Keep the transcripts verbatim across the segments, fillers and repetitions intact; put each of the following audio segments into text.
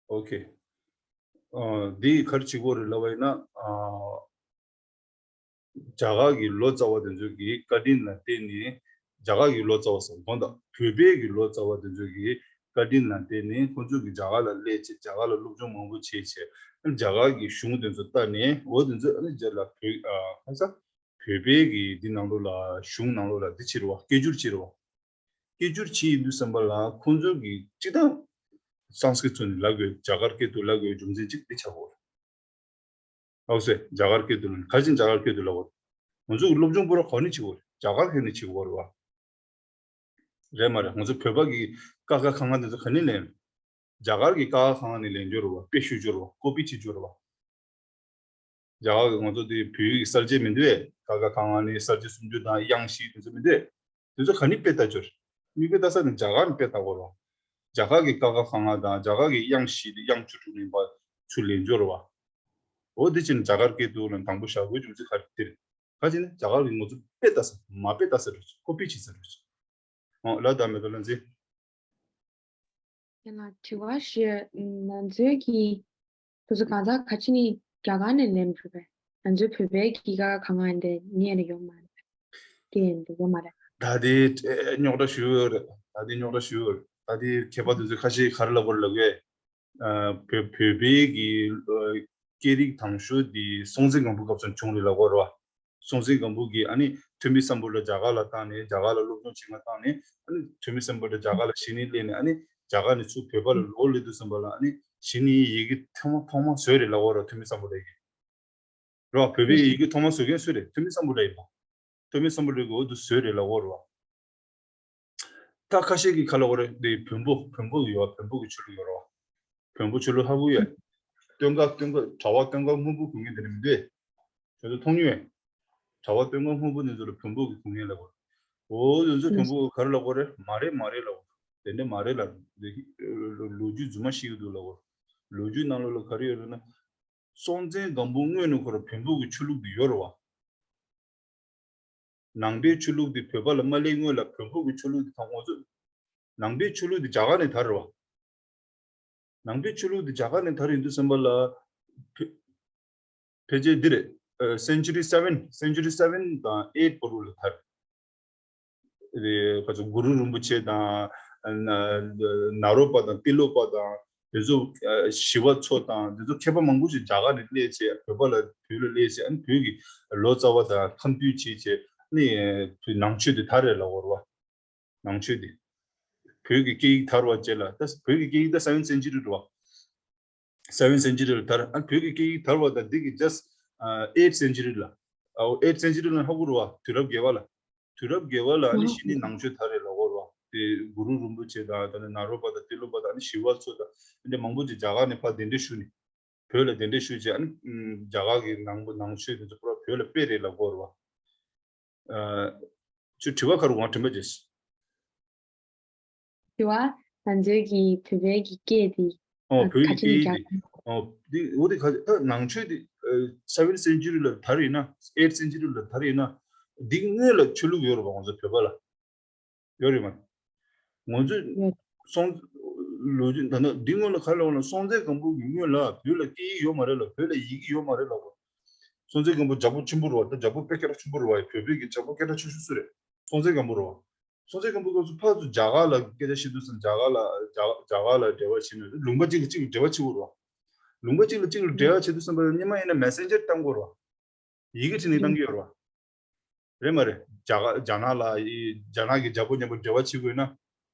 ཨོ་ཁེ། འདི་ག་རེ་བྱེད་དགོས་རེད་ལབ་པ་ཡིན་ན། རྒྱ་གར་གྱི་ལོ་ཙཱ་བ་དེ་ཚོ་གི་བཀའ་དྲིན་ལ་བརྟེན་ནས། རྒྱ་གར་གྱི་ལོ་ཙཱ་བ་ཟེར་དགོངས་དག་བོད་པའི་གི་ལོ་ཙཱ་བ་དེ་ཚོ་གི་བཀའ་དྲིན་ལ་བརྟེན་ནས། ཁོང་ཚོ་གི་རྒྱ་གར་ལ་སླེབས་བྱས། རྒྱ་གར་ལ་སློབ་སྦྱོང་མང་པོ་བྱས་བྱས། རྒྱ་གར་གྱི་གཞུང་དེ་ཚོ་ལྟ་ནས། འོ་དེ་ཚོ་ཨ་ནི་རྒྱ་ལ་བོད་ཨ་ཁ་ས་བོད་པའི་གི་འདི་ནང་ལོགས་ལ། གཞུང་ནང་ལོགས་ལ་འདི་བྱེད་རེད་བ། སྐད་སྒྱུར་བྱེད་རེད་བ། སྐད་སྒྱུར་བྱེད་ཡིན་དུས་ཙམ་པ་ལ། ཁོང་ཚོ་གི་སྤྱིར་བཏང་སཾ་སྐྲྀཏ་ཚོ་ནས་ལབ་དགོས། རྒྱ་གར་སྐད་དུ་ལབ་དགོས་རྒྱུ་མཚན་གཅིག་འདི་ཆགས་ཡོད་རེད། ཨོ་སེ། རྒྱ་གར་སྐད་དུ་ལབ་ནས། ག་རེ་བྱས་ནས་རྒྱ་གར་སྐད་དུ་ལབ་དགོས་རེད། ང་ཚོ་གི་སློབ་སྦྱོང་པུ་ར་ག་ནས་བྱེད་དགོས་རེད། རྒྱ་གར་སྐད་ནས་བྱེད་དགོས་རེད་བ། རེད་མ་རེད། ང་ཚོ་བོད་པ་གི་ཀ་ཁ་ག་ང་དེ་ཚོ་ག་ནས་ལེན། རྒྱ་གར་གི་ཀ་ཁ་ག་ང་ནས་ལེན་རྒྱུ་རེད་བ། དཔེ་ཤོད་རྒྱུ་རེད་བ། ཀོ་པི་བྱེད་རྒྱུ་རེད་བ། རྒྱ་གར་གི་ང་ཚོ་དེ་བོད་ཡིག་གསར་བརྗེ་མི་འདུག་གས། ཀ་ཁ་ག་ང་ནས་གསར་བརྗེ་གསུམ་བཅུ་དང་དབྱངས་བཞི་དེ་ཚོ་མི་འདུག་གས། དེ་ཚོ་ག་ནས་དཔེ་ལྟ་རྒྱུ་རེད། མིག་དཔེ་ལྟ་ས་ནི་རྒྱ་གར་ནས་དཔེ་ལྟ་དགོས་རེད་བ། རྒྱ་གར་གི་ཀ་ཁ་ག་ང་དང་། རྒྱ་གར་གི་དབྱངས་བཞི་དེ་དབྱངས་བཅུ་དྲུག་ལེན་པ་ཚུར་ལེན་རྒྱུ་རེད་བ། འོ་དེ་བྱས་ནས་རྒྱ་གར་སྐད་དུ་ལ་དང་པོ་བཞག་དགོས་རྒྱུ་མཚན་ག་རེ་དེ་རེད། ག་རེ་བྱས་ནས་རྒྱ་གར་གི་ང་ཚོ་དཔེ་ལྟ་ས། མ་དཔེ་ལྟ་ས་རེད། ཀོ་པི་བྱེད་ས་རེད། ཨོ་ལ་ད་མེ་ཏོ་ལ་འཛིན། ཡང་ན་དྲི་བ་ཞུ། ང་ཚོའི་གི་དེ་ཚོ་གང་ཟག་ག་ཅི་ནས་རྒྱ་གར་ནས་ལེན་ཕུད་པས། ང་ཚོའི་བོད་པའི་གི་ཀ་ཁ་ག་ང་འདི་ཉན་ཡོད་མ་རེད། དེ་འདི་ཡོད་མ་རེད། ད་དེ་རྙོག་དྲ་ཞུ་ཡོད་རེད། ད་དེ་རྙོག་དྲ་ཞུ་ཡོད་རེད། ད་དེ་མཁས་པ་དེ་ཚོས་ཁ་ཤས་ག་རེ་ལབ་དགོས་རེད་ལབ་གས། ཨ། བོད་བོད་པའི་གི་ཨ་སྐད་རིགས་དང་ཤོས་དེ་སྲོང་བཙན་སྒམ་པོའི་སྐབས་སུ་བྱུང་རེད་ལབ་དགོས་རེད་བ། སྲོང་བཙན་སྒམ་པོ་གིས་ཨ་ནི་ཐོན་མི་སམ་བྷོ་ཊ་རྒྱ་གར་ལ་བཏང་ནས། རྒྱ་གར་ལ་སློབ་སྦྱོང་བྱེད་ག་བཏང་ནས། ཨ་ནི་ཐོན་མི་སམ་བྷོ་ཊ་རྒྱ་གར་ལ་གཞི་ནས་སླེབས་ནས། ཨ་ནི་རྒྱ་གར་ནས་ཚུར་བོད་པ་ལ་ལོག་སླེབས་དུས་ཙམ་པ་ལ། ཨ་ནི་གཞི་ནས་ཡི་གེ་ཐོག་མ་ཐོག་མ་བཟོས་རེད་ལབ་དགོས་རེད་བ། ཐོན་མི་སམ་བྷོ་ཊ་ཡི་གེ་རེད་བ། བོད་པའི་ཡི་གེ་ཐོག་མ་བཟོ་མཁན་སུ་རེད། ཐོན་མི་སམ་བྷོ་ཊ་ཡིན་པ། ཐོན་མི་སམ་བྷོ་ཊ་གིས་འོ་དེ་བཟོས་རེད་ལབ་དགོས་རེད་བ། ད་ཁ་ཤས་ཀྱིས་ག་རེ་ལབ་དགོས་རེད། འདི་བོན་པོ་བོན་པོ་ཡོད་བ། བོན་པོ་གི་ཆོས་ལུགས་ཡོད་རེད་བ། བོན་པོ་ཆོས་ལུགས་ཧ་གོ་ཡོད། སྟོད་འགག་སྟོད་འགག་གྲྭ་པ་སྟོད་འགག་སྔོན་པོ་གོན་མཁན་དེ་འདྲ་མི་འདུག་གས། དེ་ཚོ་མཐོང་མྱོང་ངས། གྲྭ་པ་སྟོད་འགག་སྔོན་པོ་དེ་ཚོ་ལ་བོན་པོ་གི་གོན་མཁན་ལབ་དགོས། འོ་དེ་ཚོ་བོན་པོ་གི་ག་རེ་ལབ་དགོས་རེད། མ་རེད་མ་རེད་ལབ་དགོས། དེ་འདྲ་མ་རེད་ལབ། ལོ་རྒྱུས་རྫུན་མ་བཤད་ཀྱི་འདུག་ལབ་དགོས། ལོ་རྒྱུས་ནང་ལོགས་ལ་ག་རེ་ཡོད་རེད་ན། སྲོང་བཙན་སྒམ་པོ་སྔོན་ནས་ཁོ་རང་བོན་པོ་གི་ཆོས་ལུགས་དེ་ཡོད་རེད་བ། ནང་པའི་ཆོས་ལུགས་འདི་བོད་པ་ལ་མ་སླེབས་སྔོན་ལ་བོན་པོ་གི་ཆོས་ལུགས་འདི་དང་། ང་ཚོ་ནང་པའི་ཆོས་ལུགས་འདི་རྒྱ་གར་ནས་དར་བ། ནང་པའི་ཆོས་ལུགས་འདི་རྒྱ་གར་ནས་དར་ཡིན་དུས་ཙམ་པ་ལ། ཕལ་ཕལ་ཆེར་འདི་རེད། ཨ། སེན་ཅུ་རི་སེ་བེན། སེན་ཅུ་རི་སེ་བེན་དང་ཨེཊ་བར་དུ་ལ་དར། རེད། ཁ་ཚོ་གུ་རུ་རིན་པོ་ཆེ་དང་། ན་ནཱ་རོ་པ་དང་ཏི་ལོ་པ་དང་། དེ་ཚོ་ཨ་ཞི་བ་འཚོ་དང་། དེ་ཚོ་མཁས་པ་མང་པོ་ཞིག་རྒྱ་གར་ནས་སླེབས་བྱས། བོད་པ་ལ་བོད་ལ་སླེབས་བྱས། ཨ་ནི་བོད་ཀྱི་ལོ་ཙཱ་བ་དང་འཐམ་འཐུས་བྱས་བྱས། ཨ་ནི་བོད་ནང་ཆོས་དེ་དར་རེད་ལབ་དགོས་རེད་བ། ནང་ཆོས་དེ། བོད་ཀྱི་སྐད་ཡིག་དར་བ་བཅས་ལ། ད་བོད་ཀྱི་སྐད་ཡིག་ད་སེ་བེན་སེན་ཅུ་རི་རེད་བ། སེ་བེན་སེན་ཅུ་རི་ལ་དར། ཨ་བོད་ཀྱི་སྐད་ཡིག་དར་བ་ད་འདི་གི་ཇ་སི་ཊི་ཨེཊ་སེན་ཅུ་རི་ལ། ཨ་ཨེཊ་སེན་ཅུ་རི་ལ་ཧ་གོ་རེད་བ། དུས་རབས་བརྒྱད་པ་ལ། དུས་རབས་བརྒྱད་པ་ལ་ཨ་ནི་གཞི་ནས་ནང་ཆོས་དར་རེད་ལབ་དགོས་རེད་བ། དེ་གུ་རུ་རིན་པོ་ཆེ་དང་། ད་ནི་ནཱ་རོ་པ་དང་ཏི་ལོ་པ་དང་། ཨ་ནི་ཞི་བ་འཚོ་དང་། འདི་མང་པོ་ཅིག་རྒྱ་གར་ནས་ཕར་གདན་འདྲེན་ཞུས་ནས། བོད་ལ་གདན་འདྲེན་ཞུས་བྱས། ཨ་ནི་རྒྱ་གར་གྱི་ནང་པ་ནང་ཆོས་དེ་ཚོ་པུ་ར་བོད་ལ་སྤེལ་རེད་ལབ་དགོས་རེད་བ། ཨ། ཁྱོད་དྲི་བ་ག་རེ་འོང་། དྲན་པ་བརྗེད། དྲི་བ། ང་ཚོའི་གི་བོད་པའི་གི་སྐད་དེ་ཨོ་བོད་ཀྱི་སྐད་ཡིག་དེ། ཨོ་དེ་འོ་དེ་ག་ད་ནང་ཆོས་དེ་སེ་བེན་སེན་ཅུ་རི་ལ་དར་ཡིན་ན། ཨེཊ་སེན་ཅུ་རི་ལ་དར་ཡིན་ན། འདི་སྔོན་ལ་ཆོས་ལུགས་ཡོད་རེད་བ། ང་ཚོ་བོད་པ་ལ། ཡོད་རེད་མ། ང་ཚོས་ཡོད། སྲོང་། ལོ་རྒྱུས་ད་ནི་འདི་སྔོན་ལ་ག་རེ་ལབ་ན། སྲོང་བཙན་སྒམ་པོ་གི་སྔོན་ལ་བོད་ལ་སྐད་ཡིག་ཡོད་མ་རེད་ལ། བོད་ལ་ཡི་གེ་ཡོད་མ་རེད་ལབ་དགོས། སྲོང་བཙན་སྒམ་པོ་རྒྱལ་པོ་ཆེན་པོ་རེད་བ། ད་རྒྱལ་པོ་དཔེ་སྐད་གྲགས་ཆེན་པོ་རེད་བ། བོད་པའི་གི་རྒྱལ་པོ་སྐད་གྲགས་ཆེ་ཤོས་སུ་རེད། སྲོང་བཙན་སྒམ་པོ་རེད་བ། སྲོང་བཙན་སྒམ་པོའི་སྐབས་སུ་ཕར་ཚུར་རྒྱ་གར་ལ་སྐད་ཆ་བཤད་དུས་ཙམ། རྒྱ་གར་ལ་རྒྱ་རྒྱ་གར་ལ་འབྲེལ་བ་བྱས་ནས། ལུང་པ་གཅིག་གིས་གཅིག་ལ་འབྲེལ་བ་བྱེད་དགོས་རེད་བ། ལུང་པ་གཅིག་ལ་གཅིག་ལ་འབྲེལ་བ་བྱེད་དུས་ཙམ་པ་ལ་སྔོན་མ་ཡིན་ན་མེ་སེན་ཇར་བཏང་དགོས་རེད་བ། ཡི་གེ་བྲིས་ནས་བཏང་གི་ཡོད་རེད་བ། རེད་མ་རེད། རྒྱ་གར་རྒྱ་ནག་ལ་ཡི་རྒྱ་ནག་གི་རྒྱལ་པོ་མཉམ་པོ་འབྲེལ་བ་བྱེད་དགོས་ན།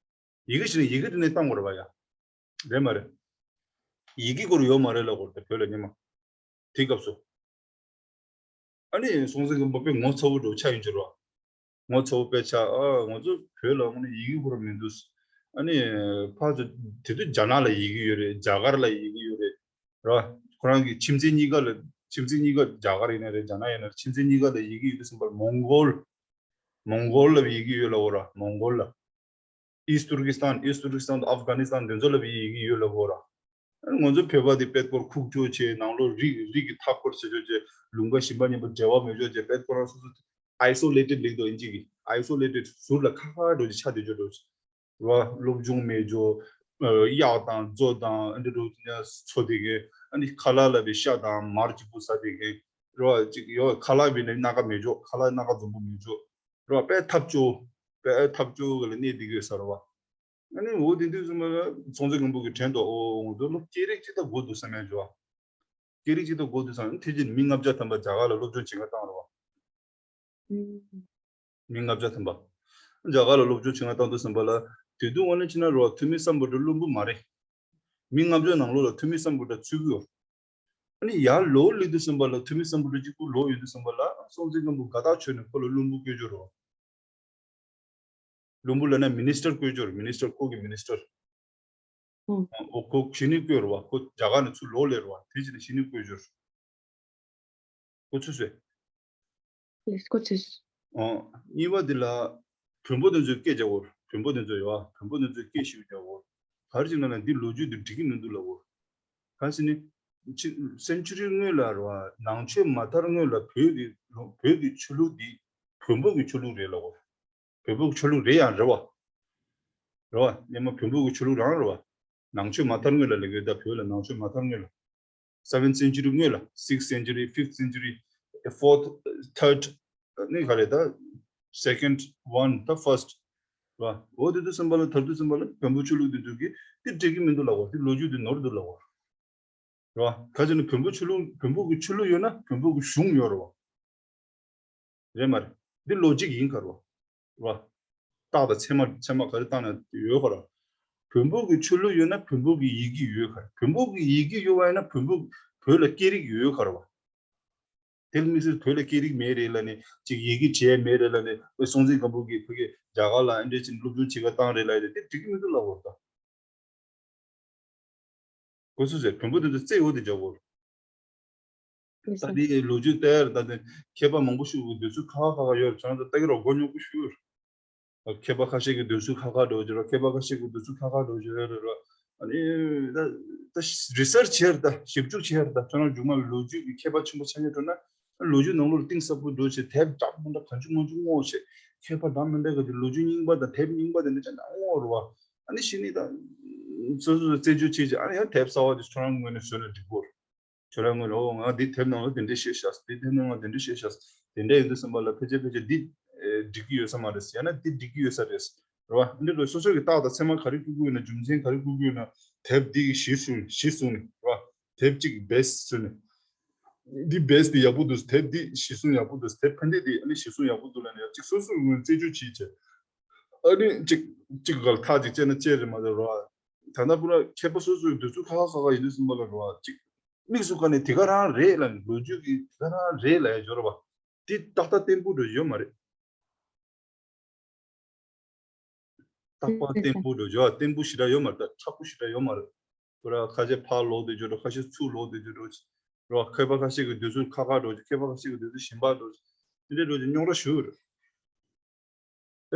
ཡི་གེ་བྲིས་ནས་ཡི་གེ་བྲིས་ནས་བཏང་དགོས་རེད་བ་ཡ། རེད་མ་རེད། ཡི་གེ་སྐོར་ཡོད་མ་རེད་ལབ་དགོས་རེད་བོད་ལ་སྔོན་མ། དེའི་སྐབས་སུ། ཨ་ནི་སྲོང་བཙན་སྒམ་པོ་དཔེ་ངོ་ཚ་བོ་འདྲ་བོ་ཆགས་ཡོང་གི་རེད་བ། ངོ་ཚ་བོ་དཔེ་ཆགས། ཨ་ང་ཚོ་བོད་ལ་དངོས་གནས་ཡི་གེ་ཁོ་རང་མི་འདུག་ཨ་ནི་ཕར་ཚུར་དེ་དུས་རྒྱ་ནག་ལ་ཡི་གེ་ཡོད་རེད། རྒྱ་གར་ལ་ཡི་གེ་ཡོད་རེད། ར། ཁོ་རང་གི་ཁྱིམ་མཚེས་གཉིས་ཀ་ལ། ཁྱིམ་མཚེས་གཉིས་ཀ་རྒྱ་གར་ཡིན་ན་རེད། རྒྱ་ནག་ཡིན་ན་རེད། ཁྱིམ་མཚེས་གཉིས་ཀ་ལ་ཡི་གེ་ཡོད་དུས་ཙམ་པར་མོང་གོལ། མོང་གོལ་ལབ་ཡི་གེ་ཡོད་ལབ་དགོས་ར། མོང་གོལ་ལ། ཨིསྟ་ཏུར་ཀི་སི་ཐན། ཨིསྟ་ཏུར་ཀི་སི་ཐན་དང་ཨབ་གྷ་ནི་སི་ཐན་དེ་ཚོ་ལ་ཡི་གེ་ཡོད་ལབ་དགོས་ར། ང་ཚོ་བོད་པ་དེ་དཔེ་སྐོར་ཁུག་ཀྱོག་བྱས། ནང་ལོགས་རིགས་རིགས་ཀྱི་མཐའ་སྐོར་བྱེད་ཀྱོག་བྱས། ལུང་པ་གཞན་པ་མཉམ་པོ་འབྲེལ་བ་མེད་ཀྱོག་བྱས། དཔེ་ཁོ་རང་སོ་སོ་ཨའི་སོ་ལེ་ཊེཌ་ལབ་འདུག་ཨིན་ཇི་གི་ཨའི་སོ་ལེ་ཊེཌ། ཟུར་ལ་ཁ་ཁ་འགྲོ་ཅིག་ཆགས་བསྡད་ཀྱོག་འགྲོ་ཅིག་ར། སློབ་སྦྱོང་མེད་ཀྱོག་གཡག་དང་མཛོ་དང་ཨ་འདྲ་རུ་ཚོ་དེ་གའི་ཨ་ནི་ཁ་ལག་ལ་བའི་ཤ་དང་མར་གཅིག་པུ་ཟ་དེ་གའི་རོ་གཅིག་ཡོ་ཁ་ལག་བའི་ནི་སྣ་ཁ་མེད་འཇོག་ཁ་ལག་སྣ་ཁ་འཛོམས་པོ་མེད་འཇོག་རོ་དཔེ་ཐབས་སྐྱོ་དཔེ་ཐབས་སྐྱོ་ག་ལ་གནས་དེ་གའི་ཟ་རོ་བ། ཨ་ནི་འོ་དེ་དུས་ཙམ་པ་ལ་སྲོང་བཙན་སྒམ་པོ་གི་བྲན་དུ་འོ་འོ་འདུག་ལོ་སྐད་རིགས་ཅི་ལྟ་དགོས་འདུག་བསམ་ཡ་འཇོག་སྐད་རིགས་ཅི་ལྟ་དགོས་འདུག་བསམ་ཐེ་ཅིན་མི་ལྔ་བརྒྱ་ཐམ་པ་རྒྱ་གར་ལ་སློབ་སྦྱོང་བྱེད་མཁན་བཏང་རོ་བ། མི་ལྔ་བརྒྱ་ཐམ་པ། རྒྱ་གར་ལ་སློབ་སྦྱོང་བྱེད་མཁན་བཏང་དུས་ཙམ་པ་ལ་དེ་དུས་དངོས་གནས་བྱས་ན་རོ་ཐོན་མི་སམ་བྷོ་ཊ་བློན་པོ་མ་རེད། མི་ལྔ་བརྒྱ་ནང་ལོགས་ལ་ཐོན་མི་སམ་བྷོ་ཊ་ཚུད་ཀྱི་ཡོད། ཨ་ནི་ཡར་ལོག་སླེབས་དུས་ཙམ་པ་ལ་ཐོན་མི་སམ་བྷོ་ཊ་གཅིག་པུ་ལོག་ཡོང་དུས་ཙམ་པ་ལ་སྲོང་བཙན་སྒམ་པོ་དགའ་ཐག་ཆོད་ནས་ཁོ་ལ་བློན་པོ་བསྐོས་ཀྱི་རོ། བློན་པོ་ལབ་ན་མི་ནིས་ཊར་བསྐོས་ཀྱི་རོ། མི་ནིས་ཊར་ཁོ་གི་མི་ནིས་ཊར། ཨོ་ཁོ་གཞི་ནས་བསྐོས་རོ་བ། ཁོ་རྒྱ་གར་ནས་ཚུར་ལོག་སླེབས་རོ་བ། དེ་བྱས་ནས་གཞི་ནས་བསྐོས་ཀྱི་རོ། ཁོ་ཚོས་ཟེར། ལེགས་ཁོ་ཚོས། ཨོ། གཉིས་པ་འདི་ལ་བོན་པོ་དེ་ཚོས་སྐད་རྒྱག་གོ། བོན་པོ་དེ་ཚོས་ཡོད་བ། བོན་པོ་དེ་ཚོས་སྐད་ཞིག་རྒྱག་གོ། ག་རེ་ཅིག་ན་ན་འདི་ལོ་རྒྱུས་འདི་འགྲིག་གི་མི་འདུག་ལབ་གོ། གང་ཟེར་ནི། ཕྱི་སེན་ཅུ་རི་སྔོན་ལ་རོ་བ། ནང་ཆོས་མ་དར་སྔོན་ལ་བོད་ཀྱི་བོད་ཀྱི་ཆོས་ལུགས་འདི་བོན་པོ་གི་ཆོས་ལུགས་རེད་ལབ་གོ། བོན་པོའི་ཆོས་ལུགས་རེད་ཡང་རེད་བ། རེད་བ། སྔོན་མ་བོན་པོའི་ཆོས་ལུགས་རང་རེད་བ། ནང་ཆོས་མ་དར་སྔོན་ལ་ལབ་ཀྱི་ད་བོད་ལ་ནང་ཆོས་མ་དར་སྔོན་ལ། seventh century སྔོན་ལ། sixth century, fifth century, fourth, third ནི་ག་རེད་ད། second one ད་first རེད་བ། འོ་དེ་དུས་ཙམ་པ་ལ་དར་དུས་ཙམ་པ་ལ་བོན་པོ་ཆོས་ལུགས་དེ་ཚོ་གིས་དེ་འགྲིག་གི་མི་འདུག་ལབ་གོ། དེ་ལོ་རྒྱུས་དེ་ནོར་འདུག་ལབ་གོ། རེད་བ། ག་ཅི་ན་བོན་པོ་ཆོས་ལུགས་བོན་པོ་གི་ཆོས་ལུགས་ཡོད་ན་བོན་པོ་གི་གཞུང་ཡོད་རེད་བ། རེད་མ་རེད། འདི་ལོ་ཇིག་ཡིན་ག་རེད་བ། རེད་བ། རྟགས་དང་ཚད་མ་ཚད་མ་ག་རེ་བཏང་ན་ཡོད་ག་རེད། བོན་པོ་གི་ཆོས་ལུགས་ཡོད་ན་བོན་པོ་གི་ཡི་གེ་ཡོད་ག་རེད། བོན་པོ་གི་ཡི་གེ་ཡོད་པ་ཡིན་ན་བོན་པོ་བོད་ལ་སྐད་རིགས་ཡོད་ག་རེད་བ། དེ་ལ་དམིགས་བསལ་བོད་ལ་སྐད་རིགས་མེད་རེད་ལབ་ནས་ཅིག་ཡི་གེ་བྲིས་མེད་རེད་ལབ་ནས་སྲོང་བཙན་སྒམ་པོ་གིས་བོད་ཀྱི་རྒྱ་གར་ལ་ཨ་འདྲས་ཅིག་སློབ་སྦྱོང་བྱེད་ག་བཏང་རེད་ལབ་ཡ་དེ་འགྲིག་གི་མི་འདུག་ལབ་གོ་ད། ཁོ་ཚོས་ཟེར་བོན་པོ་དེ་ཚོ་རྩེ་འོ་དེ་འཇོག་གོ། ད་དེ་ལོ་རྒྱུས་ལྟ་ཡར་ད་དེ་མཁས་པ་མང་པོ་ཞིག་གི་འདོད་ཚུལ་ཁ་ཁ་ཁ་ཁ་ཡོད་རེད། ཁྱོད་རང་ཚོ་ལྟ་གི་རོགས་མགོ་རྙོག་པོ་ཞིག་ཡོད་རེད། མཁས་པ་ཁ་ཤས་ཀྱི་འདོད་ཚུལ་ཁ་ཁ་འགྲོ་གི་རེད། མཁས་པ་ཁ་ཤས་ཀྱི་འདོད་ཚུལ་ཁ་ཁ་འགྲོ་གི་རེད་རེད་རེད། ཨ་ནི་ད་ད་རི་སར་ཆི་བྱས་རེད། ད་ཞིབ་འཇུག་བྱས་རེད། ད་ཁྱོད་རང་མཇུག་མ་ལོ་རྒྱུས་ཀྱི་མཁས་པ་ཆེན་པོ་ཆགས་ཉེ་འགྲོ་ན། ལོ་རྒྱུས་ནང་ལོགས་ལ་གཏིང་ཟབ་པོ་འགྲོ་བྱས་དེབ་འདྲ་མི་འདྲ་གང་བྱུང་མང་བྱུང་སྔོག་བྱས་མཁས་པ་འདྲ་མི་འདྲ་གི་དེ་ལོ་རྒྱུས་རྙིང་པ་དང་དེབ་རྙིང་པ་དེ་འདྲ་ཅན་སྔོག་རེད་བ། ཨ་ནི་གཞི་ནས་ད་སོ་སོ་རྩད་གཅོད་བྱས་བྱས་ཨ་ནི་ཡང་དེབ་གསར་བ་དེ་ཁྱོད་རང་ངོས་ནས་བཟོས་ན་འགྲིག་གོ། ཁྱོད་རང་ངོས་ནས་ཨོ་ང་འདི་དེབ་ནང་ལ་དེ་འདྲས་བཤད་ཤག་འདི་དེབ་ནང་ལ་དེ་འདྲས་བཤད་ཤག་དེ་འདྲས་ཡིན་དུས་ཙམ་པ་ལ་ཕལ་ཆེར་ཕལ་ཆེར་འདི་འགྲིག་གི་ཡོད་ས་མ་རེད། ཡང་ན་འདི་འགྲིག་གི་ཡོད་ས་རེད། རེད་བ། འདི་ལ་སོ་སོ་གི་རྟགས་དང་མཚན་མ་ག་རེ་བཀོད་ཀྱི་ཡོད་ན། རྒྱུ་མཚན་ག་རེ་བཀོད་ཀྱི་ཡོད་ན། དེབ་འདི་གི་གཞི་བཟུང་གཞི་བཟུང་ནས་རེད་བ། དེབ་གཅིག་གི་བེ་སི་བཟུང་ནས། འདི་བེ་སི་འདི་ཡག་པོ་འདུག་དེབ་འདི་གཞི་བཟུང་ཡག་པོ་འདུག་དེབ་ཕན་བདེ་འདི་ཨ་ནི་གཞི་བཟུང་ཡག་པོ་འདུག་ལབ་ནས་ཡང་གཅིག་སོ་སོའི་ངོས་རྩད་གཅོད་བྱེད་བྱས། ཨ་ནི་གཅིག་གཅིག་ག་ལ་ཐག་གཅིག་བཅད་ན་བཅད་རེད་མ་གཏོགས་རེད་བ། ད་ལྟ་ཁོ་རང་མཁས་པ་སོ་སོའི་འདོད་ཚུལ་ཁ་ཁ་ཁ་ཁ་ཡིན་དུས་ཙམ་པ་ལ་རེད་བ། གཅིག་དམིགས་སུ་བཀར་ནས་དེ་ག་རང་རེད་ལབ་ནས་ལོ་རྒྱུས་ཀྱི་དེ་ག་རང་རེད་ལབ་ཡ་ཡོད་རེད་བ། དེ་ཏག་ཏག་བརྟན་པོ་འགྲོ་ཡོད་མ་རེད། རྟག་པར་བརྟན་པོ་འགྲོ་ཡོད་བརྟན་པོ་ཞེ་དྲག་ཡོད་མ་རེད། ད་མཁྲེགས་པོ་ཞེ་དྲག་ཡོད་མ་རེད། ཁོ་རང་ཁ་ཤས་ཕར་ལོག་སྟེ་འགྲོ་འགྲོ། ཁ་ཤས་ཚུར་ལོག་སྟེ་འགྲོ་འགྲོ། རོ་མཁས་པ་ཁ་ཤས་ཀྱི་འདོད་ཚུལ་ཁ་ཁ་འགྲོ་རྒྱུ། མཁས་པ་ཁ་ཤས་ཀྱི་འདོད་ཚུལ་གཞན་པ་འགྲོ་རྒྱུ། དེ་འདྲའི་འགྲོ་རྒྱུ་རྙོག་དྲ་ཞེ་པོ་རེད།